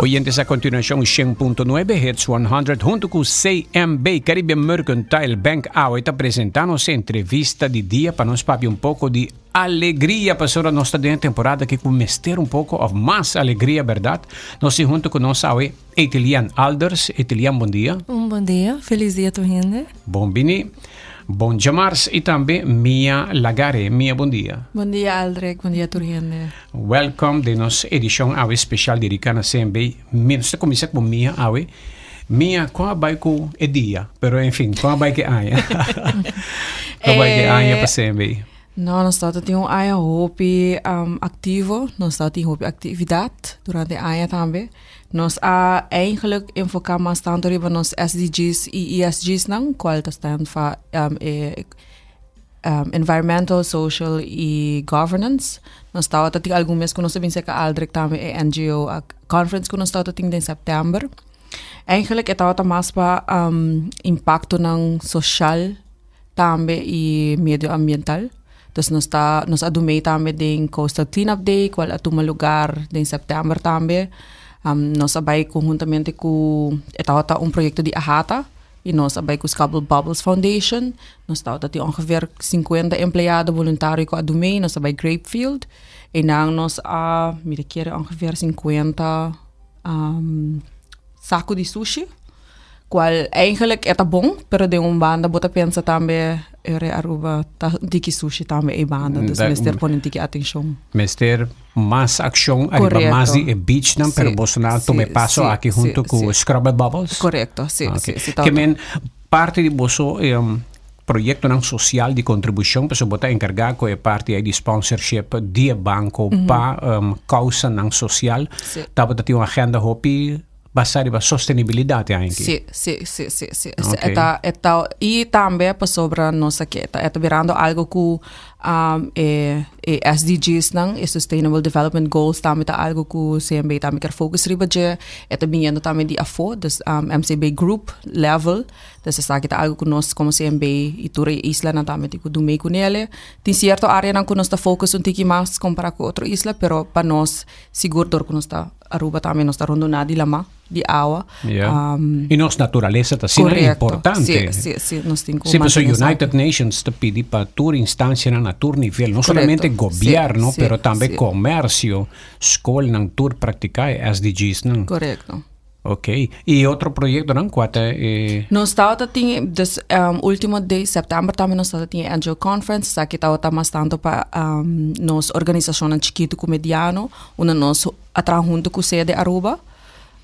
Oyentes a continuacion 100.9 Hits 100 hunto cu CMB Caribbean Mercantile Bank awe ta presenta nos entrevista di dia pa nos papia un poco di alegria pasobra nos ta den e temporada aki cu mester un poco of mas alegria berdad? Nos tin hunto cu nos awe Etelian Alders. Etelian bon dia. Un bon dia, feliz dia tur hende. Bon bini. Bon djamars y tambe Mia Lagare. Mia bon dia. Bon dia Aldrich, bon dia tur hende. Welcome den nos edicion awe special dedica na CMB. Mi nos ta cuminsa cu Mia awe. Mia, con a bay cu e dia? Pero en fin, con a bay cu e aña? Con a bay cu e aña pa CMB? No, nos tabata tin un aña hopi activo. Nos tabata tin hopi actividad durante e aña tambe. Nos a eigenlijk enfoca mas tanto riba nos SDG's y ESG's nan, cual ta stand pa e environmental, social y governance. Nos tabata tin algun mes cu nos a bin cerca Aldrich tambe e NGO conference cu nos tabata tin den september. Eigenlijk e tabata mas pa impactonan social tambe y medioambiental. Dus nos ta nos a dumei tambe den Coastal Cleanup Day cual a tuma lugar den september tambe. Nos a bay conhuntamente cu e tabata un proyecto di AHATA y nos a bay cu Scabble Bubbles Foundation. Nos tabata tin ongeveer cincuenta empleado voluntario cu a dumei. Nos a bay Grapefield eynan nos a mi ta kere ongeveer cincuenta saco di sushi. Cual eigenlijk e ta bon, pero den un banda bo ta pensa tambe ere Aruba ta un tiki sushi tambe e banda, dus mester pone un tiki atencion. Mester mas accion ariba mas di e beachnan, pero boso nan a tuma e paso aki hunto cu Scrubber Bubbles? Correcto, si, si, si. Ke men parti di boso proyectonan social di contribucion, pasobra bo ta encarga cu e parti ei di sponsorship di e banco pa causanan social, tabata tin un agenda hopi Basá riba sostenibilidat e aña aki. Sí, sí, sí, sí, sí. Okay. E ta, e ta, i tambe pasobra nos aki, e ta, e ta birando algo ku um, e, e SDGs nan, e Sustainable Development Goals tambe ta algo ku CMB tambe kier focus riba dje. E ta biniendo tambe di afó, dus um, MCB Group level. Dus esaki ta algo ku nos komo CMB i tur e islanan tambe tin ku dun mee kunele. Tin sierto areanan ku nos ta focus un tiki mas kompará ku otro isla, pero pa nos sigur dor ku nos ta Aruba tambe nos ta rondona di lama, di awa. Yeah. Um, y nos naturalesa ta asina importante. Si, si, si, nos tin cu Si, paso United Nations ta pidi pa tur instancianan na tur nivel, no solamente gobierno, pero tambe comercio, scolnan, tur practica e SDGsnan. Correcto. Ok. Y otro proyectonan cua ta e? Nos tabata tin, dus um, ultimo di september tambe nos tabata tin e NGO Conference, esaki tabata mas tanto pa um, nos organisacionnan chikito cu mediano, unda nos a traha hunto cu Sede Aruba,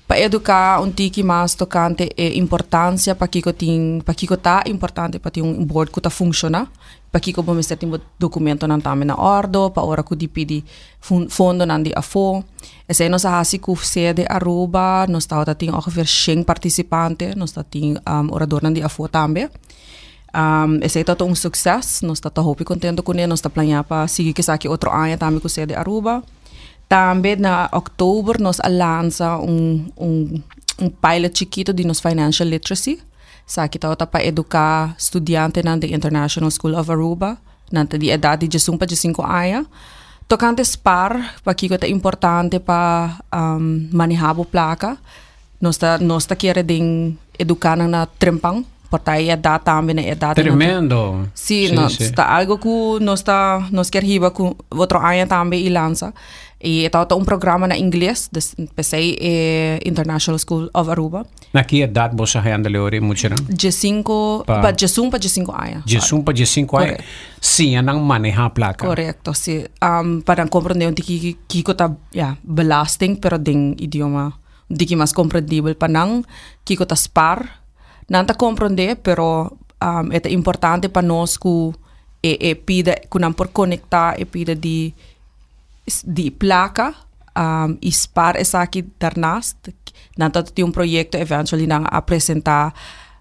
pa educa un tiki mas tocante e importancia pakico tin, pakico ta importante pa tin un board cu ta funciona, pakico bo mester tin bo documentonan tambe na ordo, pa ora cu di pidi fondonan di afo. Esei nos a hasi ku sede Aruba, nos tabata tin ongeveer shen partisipante, nos ta tin oradornan di afó tambe. Esei tabata un sukses, nos ta hopi kontento kuné, nos ta planeá pa sigui ku esaki otro aña tambe ku sede Aruba. Tambe na òktober nos a lansa un un un pilot chikito di nos financial literacy, esaki tabata pa eduká studiantenan di International School of Aruba. Nan ta di edat di diesun pa diesinku aña. Tokante spar, pakiko ta importante pa manehá bo plaka. Nos ta nos ta kere den eduká nan na trempan, por ta e edat tambe na e edat. Tremendo! Sí, no, ta algo ku nos ta nos kier hiba ku otro aña tambe i lansa. I e tabata un programa na ingles, dus p'esei e International School of Aruba. Na ki edat bo sa handle ora e muchanan? Diesinco, pa diesun pa diesinco aña. Diesun pa diesinco aña. Siña nan maneha placa. Correcto, si. Um, pa nan comprende un tiki kiko ta, ja, belasting, pero den idioma un tiki mas comprendibel pa nan, kiko ta spar. Nan ta comprende, pero um, e ta importante pa nos ku e, e pida, ku nan por conecta e pida di, di placa. I spar esaki daarnaast. Nan ta tin un proyecto eventually nan a presenta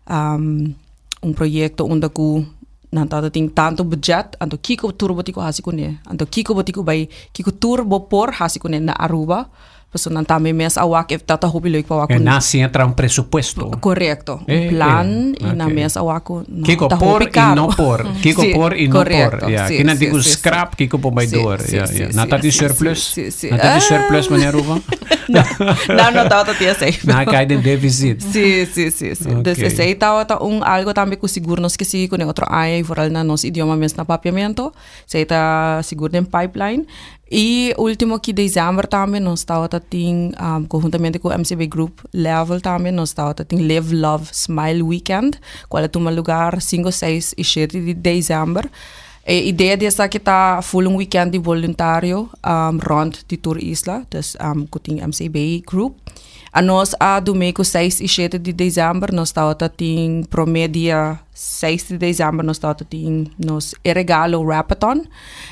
un proyecto unda cu nan ta tin tanto budget anto kico tur bo tin cu haci cune anto kico bo tin cu bay kico tur bo por haci cune na Aruba. Pasobra nan tambe mes a wak e ta ta hopi leuk pa wak E ku nan siña traha un presupuesto. Korekto, un Eh, plan eh, i nan ok. mes a wak ku no, Kiko ta por hopi i karo. no por. Kiko Sí, por i no por. korekto, Ja, sí, Kinan sí, tin ku sí, sí. scrap, kiko por bai Sí, door. sí, Ja, sí, ja. sí, Nan ta tin sí, surplus? sí, sí. Nan ta tin Ah. surplus, meneer Aruba? No, nan no tabata tin esei. Nan a kai den deficit. Sí, sí, sí, sí. Dus Ok. esei tabata un algo tambe ku sigur nos ke sigui ku den otro aña i vooral na nos idioma mes na Papiamento. Esei ta sigur den pipeline. I ultimo ki december tambe nos tabata tin conhuntamente cu MCB Group Level tambe nos tabata tin Live Love Smile Weekend cual a tuma lugar cinco, seis y shete di december. E idea di esaki ta full un weekend di voluntario rond di tur isla, dus cu tin MCB Group. Anos a dum'e cu seis y shete di december nos tabata tin prome dia Seis di december nos tabata tin nos E Regalo Rapathon.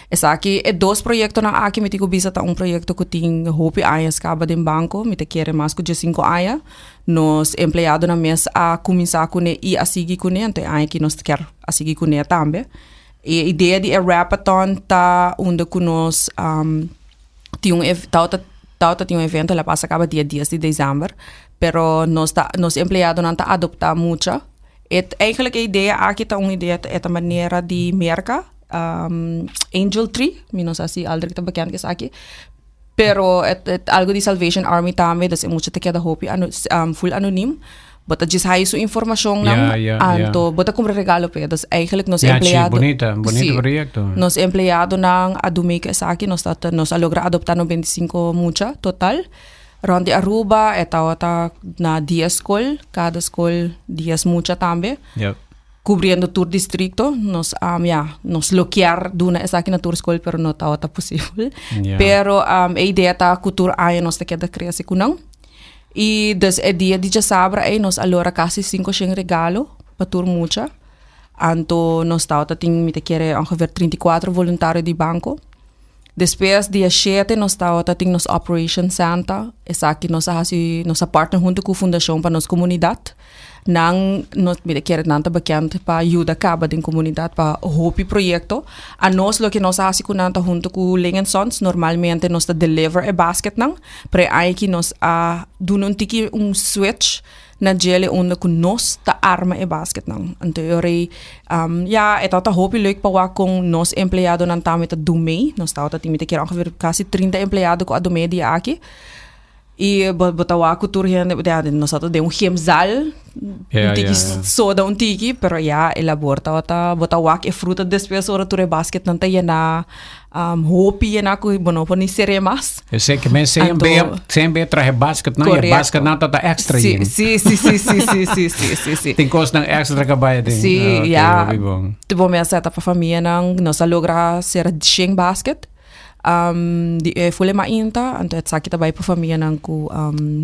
Esaki e dos proyectonan aki mi tin cu bisa ta un proyecto cu tin hopi añas caba den banco, mi ta kere mas cu diescinco aña. Nos empleadonan mes a cuminsa cune y a sigui cune, anto e aña aki nos kier a sigui cune tambe. E idea di e Rapathon ta unda cu nos tin un tabata tabata tin un evento el a pasa caba dia dies di december, pero nos ta nos empleadonan ta adopta mucha. E eigenlijk e idea aki ta un idea e ta manera di Merca, Angel Tree, mi no sa si Aldrich ta bekend ku esaki, pero e e algo di Salvation Army tambe, dus e mucha ta keda hopi ano full anoniem, bo ta djis haya su informashonnan, Ja, ja, ja. anto bo ta kumpra regalo p'e, dus eigenlijk nos Ja, chi, empleado bunita, bunita si, proyecto. nos empleadonan a duna ku esaki, nos ta nos a logra adopta 95 mucha total. Rond di Aruba e tabata na dies skol, kada skol dies mucha tambe. Yep. Cubriendo tur districto. Nos um, ja, nos lo kier duna esaki na tur skol, pero no tabata posibel. Ja. Pero um, e idea ta cu tur aña nos ta keda crece cu nan. Y dus e dia di djasabra ei nos a lora casi 500 regalo pa tur mucha. Anto nos tabata tin, mi ta kere, ongeveer 34 voluntario di banco. Despues dia shete nos tabata tin nos Operation Santa, esaki nos a hasi nos a partner hunto ku Fundashon pa nos Komunidat. Nan nos mi ta kere nan ta bekend pa yuda kaba den komunidat pa hopi proyekto. Anos loke nos a hasi ku nan ta hunto ku Ling and Sons, normalmente nos ta deliver e basketnan, pero e aña aki nos a duna un tiki un switch Na djele unda ku nos ta arma e basketnan. Anto e ora ei, ya, e tabata hopi leuk pa wak kon nos empleadonan tambe ta dun mee. Nos tabata tin mi ta kere ongeveer kasi trinta empleado ku a dun mee e dia aki. I bo bo ta wak ku tur hende, ya, nos tabata den un gymzaal, un tiki soda un tiki, pero ya e labor tabata, bo ta wak e fruta despues ora tur e basketnan ta yená. Hopi yena ku bo no por ni ser'é mas. Esei ke men CMB, Anto- CMB trahe basket nan, e Correcto. basket nan ta ta extra Sí, yin. sí, sí, sí, sí, sí, sí, sí, sí, sí. Tin kosnan extra ka bai den. Sí, Ah, ok, ja. hopi bon. Bo me a seta pa famianan, nos a logra sera shen basket. Di e ful e mainta, anto esaki ta bai pa famianan ku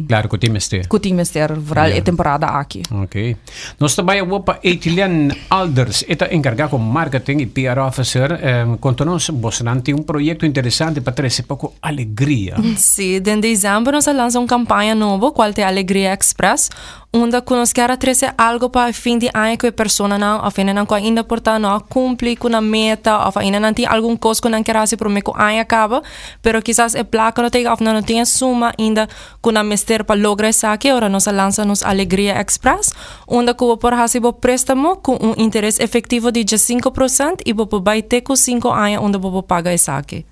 Claro, ku tin mester. ku tin mester, vooral e temporada aki. Ok. Nos ta bai awor pa Etienne Alders. E ta enkargá ku marketing i PR officer. Konta nos, bosonan tin un proyekto interesante pa trese poko alegria. Sí, den desèmber nos a lansa un kampaña nobo, kual ta e Alegria Express, unda ku nos kier a trese algo pa e fin di aña ku e personanan òf hendenan ku ainda por ta no a kumpli ku nan meta òf ainda nan tin algun kos ku nan kier hasi promé ku aña kaba, pero kisas e plaka no ta yega òf nan no tin e suma ainda ku nan mester pa logra esaki. Ora nos a lansa nos Alegria Express, unda ku bo por hasi bo préstamo ku un interes efektivo di diesinko prosènt i bo por bai te ku sinku aña unda bo por paga esaki.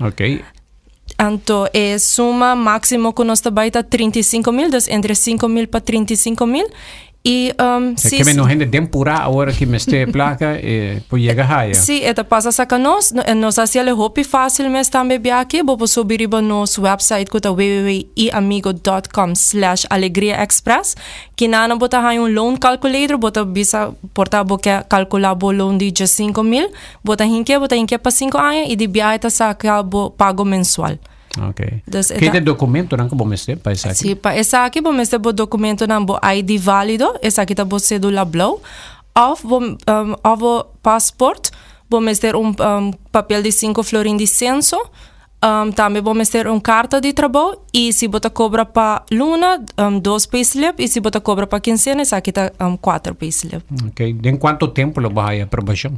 Ok. Anto e suma máksimo ku nos ta bai ta 35 mil, dus entre 5 mil pa 35 mil. I si Ke men hende den purá awor ki mester plaka e por yega haya. Sí, e ta pasa saka nos. Nos a hasiel e hopi fásil mes tambe biaha. Bo por subi riba nos website ku ta www.iamigo.com/alegriaexpress. Kinana bo ta haña un loan calculator, bo ta bisa por ta bo ke kalkulá bo loan di 5 mil, bo ta hinke pa 5 aña i di biaha ta saka bo pago mensual. Ok. Dus Ki e dokumentonan ku bo mester pa esaki? Sí, pa esaki bo mester bo dokumentonan, bo ID válido, esaki ta bo sédula blou, òf bo passport, bo mester un papel di 5 florin di senso, tambe bo mester un karta di trabou i si bo ta kobra pa luna, dos payslip i si bo ta kobra pa kinsena, esaki ta kuater payslip. Ok. Den kuantu tempu lo bo haya aprobashon?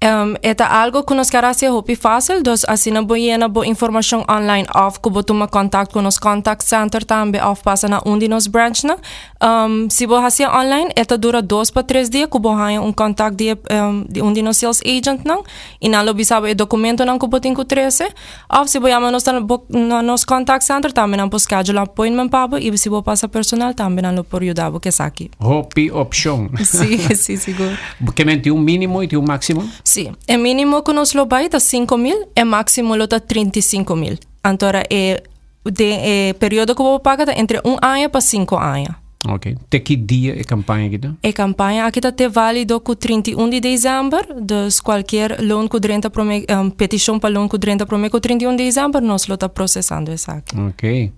E ta algo ku nos kier hasi hopi fásil, dus asina bo yena bo informashon online òf ku bo tuma kontakt ku nos contact center tambe òf pasa na un di nos branchnan. Si bo hasié online e ta dura dos pa tres dia ku bo haña un kontakt di e di un di nos sales agentnan i nan lo bisa bo e dokumentonan ku bo tin ku trese. Òf si bo yama nos na bo na nos contact center tambe nan por schedule un appointment pa bo i si bo pasa personal tambe nan lo por yuda bo ku esaki. Hopi opshon. Sí, sí, sigur. Ke men tin un mínimo i tin un máksimo? Sí. E mínimo ku nos lo bai ta 5000, e máksimo lo ta 35000. Anto ora e den e periodo ku bo paga ta entre un aña pa sinku aña. Ok. Te ki dia e campaña aki ta? E campaña aki ta te válido ku 31 di december, dus cualkier loan ku drenta prome, um, peticion pa loan ku drenta prome ku 31 di december, nos lo ta procesando esaki. Ok.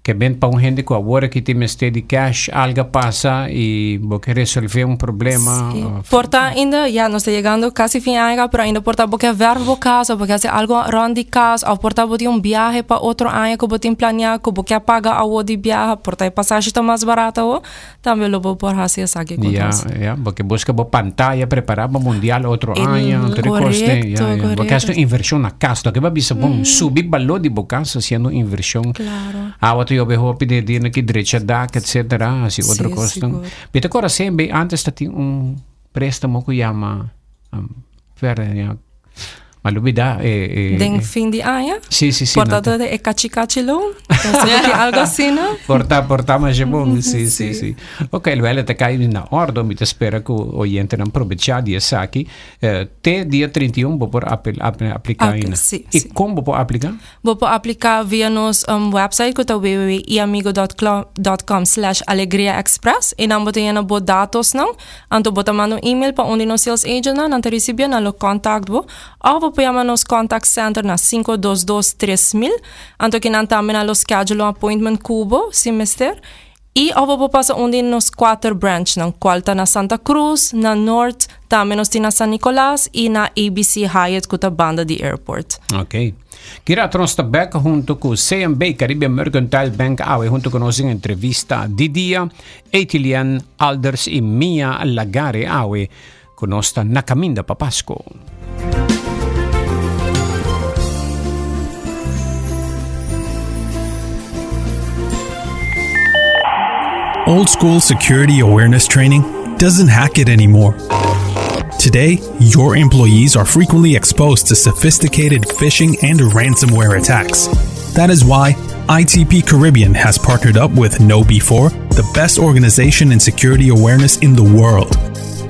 Ke ben pa un hende ku awor aki tin mester di cash, alga pasa i bo ke resolve un problema. Sí. Por ta ainda, ya, nos ta yegando casi fin aña, pero ainda por ta bo ke verf bo cas, of bo ke hasi algo rond di cas, of por ta bo tin un biahe pa otro aña ku bo tin planea, ku bo ke paga awo di biaha, por ta e pasashi ta mas barato awo, tambe lo bo por hasi esaki ku Ya, nos. ya, bo ke buska bo pantaya prepara pa mundial otro aña, tur e kos den, Korekto, ya, ya. Bo ke hasi korekto. un invershon na kas, loke bo a bisa bon, subi balor di bo kas hasiendo un invershon. Klaro. Awa ta yobe hopi den e dianan aki drecha dak, etcetera, hasi otro Sí, kosnan. sigur. Mi ta kora sembe antes ta tin un préstamo ku yama verder ya ma lubida e e Den fin di aña? Si si si Por ta ta e kachi kachi loan? Pensa ku algo asina? Por ta por ta masha bon si si si. Ok wel e ta kai na ordo mi ta spera ku oyentenan probecha di esaki. Te dia 31 bo por aplika aina. Si I si. kon bo por aplika? Bo por apliká via nos website ku ta www.iamigo.com slash alegriaexpress i nan bo ta yena bo datosnan. Anto bo ta manda un email pa un di nos sales agentnan, nan ta risibié, nan lo contact bo. Òf bo por yama nos contact center na 522 3000. Anto kinan tambe nan lo schedule un appointment ku bo si mester. I òf bo por pasa un di nos kuater branchnan, kual ta na Santa Cruz, na Noord, tambe nos tin na San Nicolas i na ABC Hyatt ku ta banda di airport. Ok. Kira nos ta bek hunto ku CMB, Caribbean Mercantile Bank, awe hunto ku nos den entrevista di dia, Etilian Alders i Mia Lagare awe ku nos ta na kaminda pa Pasco. Old school security awareness training doesn't hack it anymore. Today, your employees are frequently exposed to sophisticated phishing and ransomware attacks. That is why ITP Caribbean has partnered up with KnowBe4, the best organization in security awareness in the world.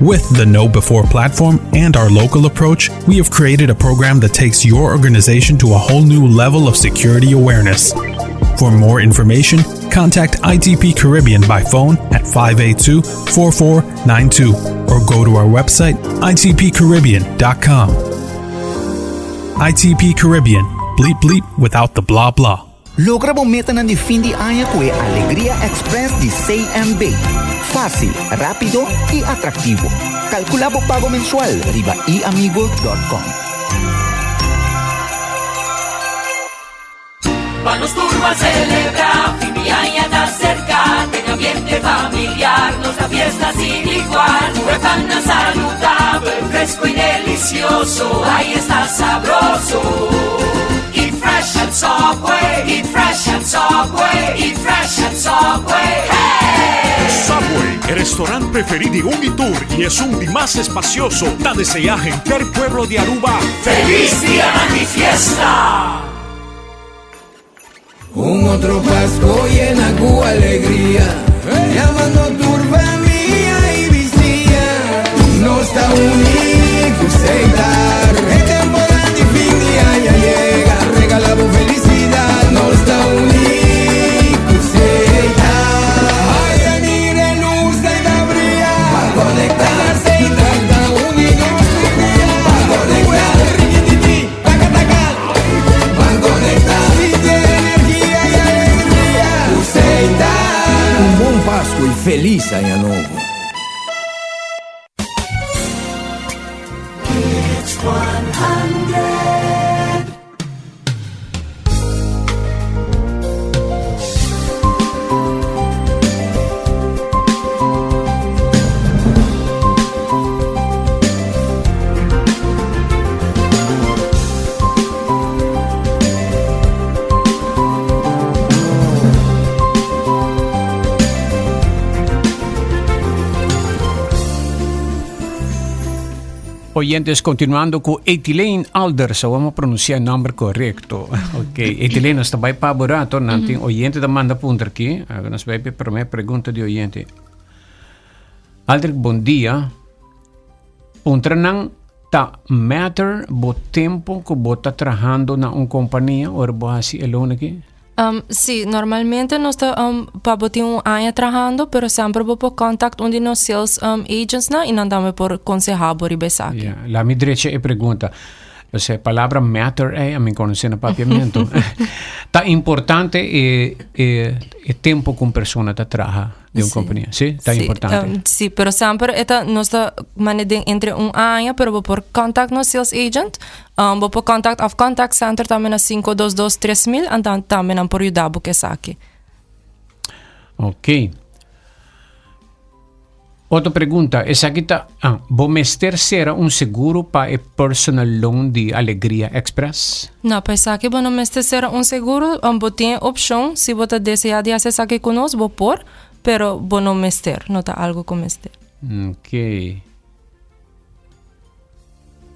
With the KnowBe4 platform and our local approach, we have created a program that takes your organization to a whole new level of security awareness. For more information, contact ITP Caribbean by phone at 582 4492 or go to our website itpcaribbean.com. ITP Caribbean, bleep bleep without the blah blah. Logra bo metanan di fin di aña ku e Alegria Express di CMB. Fásil, rápido i atraktivo. Kalkulá bo pago mensual riba iamigo.com. Pa nos tur ban celebra, fin di aña ta cerca, den ambiente familiar, nos ta fiesta sin igual. Cu e pannan saludabel, fresco y delicioso, ay esta sabroso. Eat fresh at Subway, eat fresh at Subway, eat fresh at Subway, hey! Subway, e restaurant preferi di un y tur y esun di mas espacioso, ta desea henter pueblo di Aruba Feliz Dianan di Fiesta! Un otro Pasco yena cu alegria, Yamando tur famia y bisiña. Nos ta uni cu Setar. E temporada di fin di aña yega, regala bo felicidad. Nos ta uni cu Setar. Ay, ay, mira e luz ei ta bria. Ban conecta, Setar ta uni nos tur dia. Ban conecta, rikititi. Taka taka, ban conecta. Sinti energia y alegria. Cu Setar. Un bon Pasco y feliz aña nobo. Hits 100. Oyentes, continuando cu Etileen Alders, awor mi a pronuncia e nomber corecto. Ok, Etileen, nos ta bay pa bo rato, nan tin oyente ta manda puntra aki. Awor nos bay pa e prome pregunta di oyente. Aldrich, bon dia. Puntra nan ta matter bo tempo cu bo ta trahando na un compania ora bo haci e loan aki? Um, sí, normalmente nos ta um, pa bo tin un aña trahando, pero semper bo por contact un di nos sales um, agents na y nan tambe por conseha bo riba esaki. Ja, laat mi drecha e pregunta. Dus e palabra matter ei, a mi conoce na papiamento. Ta importante e, e, e tempo cu un persona ta traha den un compania. Sí, ta Sí, importante. sí, pero semper e ta, nos ta mane den entre un aña, pero bo por contact nos sales agent. Um, bo por contact of contact center tambe na 522 3000 en dan tambe nan por yuda bo ku esaki. Ok. Otro pregunta, esaki ta, ah, bo mester sera un seguro pa e personal loan di Alegria Express? No, pa esaki bo no mester sera un seguro, um, bo tin e opcion, si bo ta desea di haci esaki cu nos, bo por, pero bo no mester, no ta algo cu mester. Ok.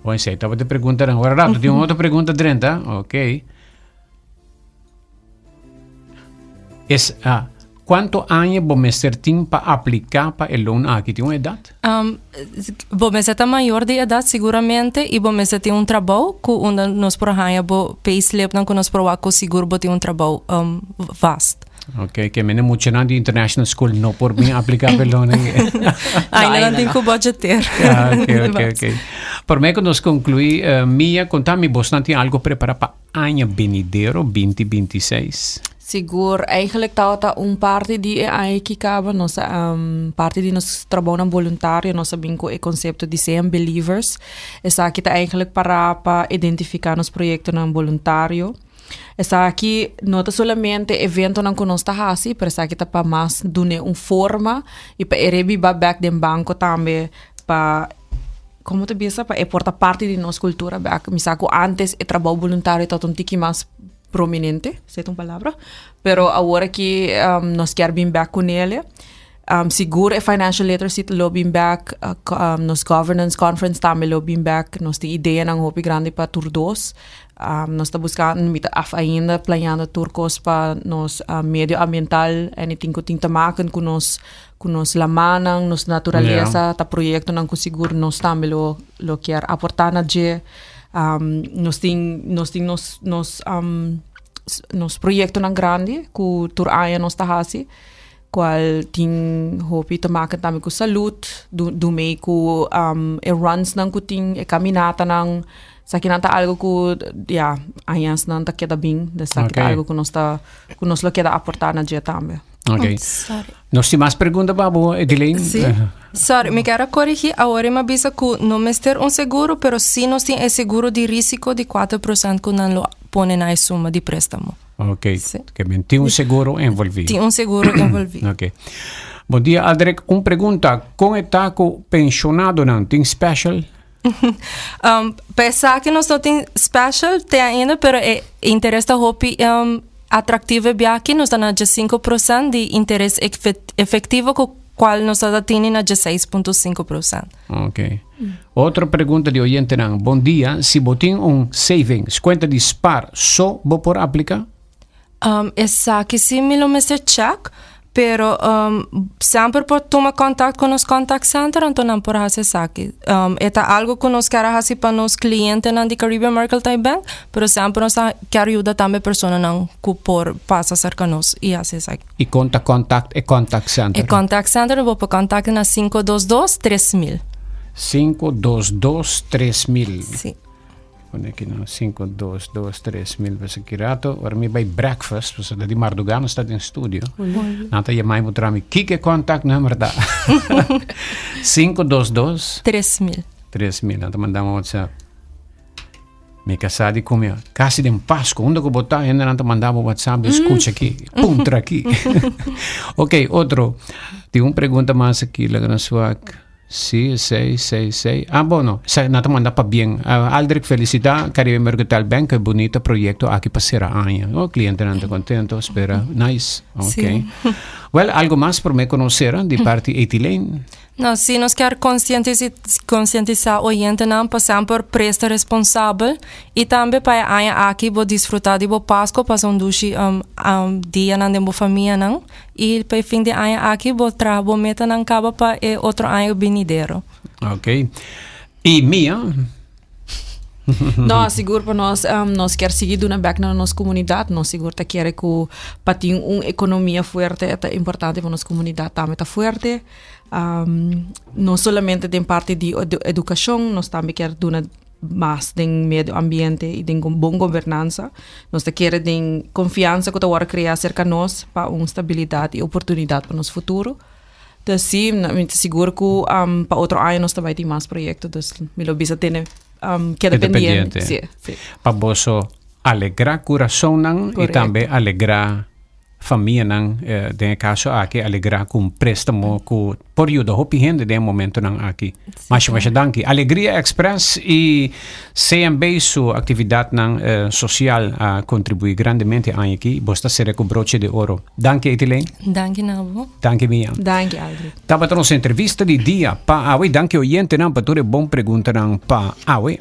Bon, esei tabata e preguntanan. Ora rato tin un otro pregunta drenta. Ok. Es, ah, cuanto aña bo mester tin pa aplica pa e loan aki? Tin un edad? Um, bo mester ta mayor di edad seguramente y bo mester tin un trabou cu unda nos por haña bo payslipnan cu nos por wak cu sigur bo tin un trabou um, vast. Ok, ke mene muchanan di International School no por bin aplica pa e loan aki. Ainda nan tin cu budgeteer. Ah, ok, ok, ok. Prome cu nos conclui, uh, Mia, conta mi bosnan tin algo prepara pa aña benidero 2026? Sigur, eigenlijk tabata un parti di e aña ki caba, nos a um, parti di nos trabounan voluntario, nos a bin cu e concepto di sean believers. Esaki ta eigenlijk para pa identifica nos proyectonan voluntario. Esaki no ta solamente eventonan ku nos ta hasi, pero esaki ta pa mas dun'é un forma i pa e rebiba bèk den banko tambe pa, komo ta bisa, pa e por ta parti di nos kultura bèk. Mi sa ku ántes e trabou boluntario tabata un tiki mas prominente, esei ta un palabra? Pero awor aki nos kier bin bèk kunele. Sigur e financial literacy lo bin bèk, nos governance conference tambe lo bin bèk. Nos tin ideanan hopi grandi pa tur dos. Nos ta busca, mi ta af ainda planeando tur cos pa nos medio ambiental, anything cu tin te maken cu nos, cu nos lamanan, nos naturaleza, ta proyectonan cu sigur nos tambe lo, lo kier aporta na dje. Nos tin, nos tin nos, nos, nos proyectonan grandi cu tur aña nos ta haci. Cual tin hopi te maken tambe cu salud, du du mei cu e runsnan cu tin, e caminatanan, esakinan ta algo cu ya añasnan ta keda bin, esaki ta algo cu nos ta cu nos lo keda aporta na dje tambe. Ok. Sorry. Nos tin mas pregunta pa bo, Edilene? Sí. Sorry, mi kier a corigi, awor mi a bisa cu no mester un seguro, pero sí nos tin e seguro di risico di 4% cu nan lo pone na e suma di prestamo. Ok, Sí. ke men tin un seguro envolví. Tin un seguro envolví. Ok. Bon dia, Aldrich. Un pregunta. Kon e ta ku pensionadonan? Tin special? Um, pa esaki nos no tin special te ainda, pero e interes ta hopi um, atractivo e biaki. Nos ta na 5% di interes efectivo ku cual nos ta tini na 6.5%. Ok. Otro pregunta di oyentenan. Bon dia, si bo tin un savings, cuenta di spaar, so bo por aplica? Um, esaki si mi lo mester check, pero um, semper por tuma contact cu nos contact center, anto nan por haci esaki. Um, e ta algo cu nos kier a haci pa nos clientenan di Caribbean Mercantile Bank, pero semper nos ta kier yuda tambe personanan cu por pasa cerca nos y haci esaki. Y con ta contact e contact center? E contact center bo por contact na 522 3000. 522 3000. Sí. Pone aki no 522 3000 pues aki rato ora mi bay breakfast pues di mardugá nos ta den studio. Nan ta yama mi puntra mi kiko e contact number ta? 522 3000. 3000 nan ta manda mi WhatsApp. Mi kasá di ku mi kasi den Pasku unda ku bo ta hendenan ta manda bo WhatsApp di skucha aki puntra aki. Ok otro tin un pregunta mas aki laga nos wak si esei esei esei ah bono esei nan ta manda pabien Aldrich felisitá Caribe Mercantile Bank e bunita proyekto aki pa sera aña oh klientenan ta kontento spera nice ok. Well, algo mas prome cu nos cera di parti Etileen? No, si nos kier concientisa oyentenan pa semper presta responsabel y tambe pa e aña aki bo disfruta di bo Pasco, pasa un dushi dianan den bo famianan y pa e fin di aña aki bo traha bo metanan caba pa e otro aña binidero. Ok. Y Mia? No, sigur pa nos, nos kier sigui duna bek na nos comunidad. Nos sigur ta kere cu pa tin un economia fuerte ta importante pa nos comunidad tambe ta fuerte. No solamente den parti di educacion, nos tambe kier duna mas den medio ambiente y den bon gobernansa. Nos ta kere den confiansa cu ta worde crea cerca nos pa un stabilidad y oportunidad pa nos futuro. Dus sí, mi ta sigur ku pa otro aña nos ta bai tin mas proyekto, dus mi lo bisa tene keda pendiente. Sí, sí. Pa boso alegrá kurasonnan i tambe alegrá famianan, den e kaso aki alegrá ku un préstamo ku por yuda hopi hende den e momentonan aki. Masha masha danki. Alegria Express i CMB su aktividatnan sosial a kontribuí grandemente aña aki. Bos ta sera ku broche de oro. Danki Etileen. Danki na bo. Danki Mia. Danki Aldrich. Tabata nos entrevista di dia pa awe. Danki oyentenan pa tur e bon preguntanan pa awe.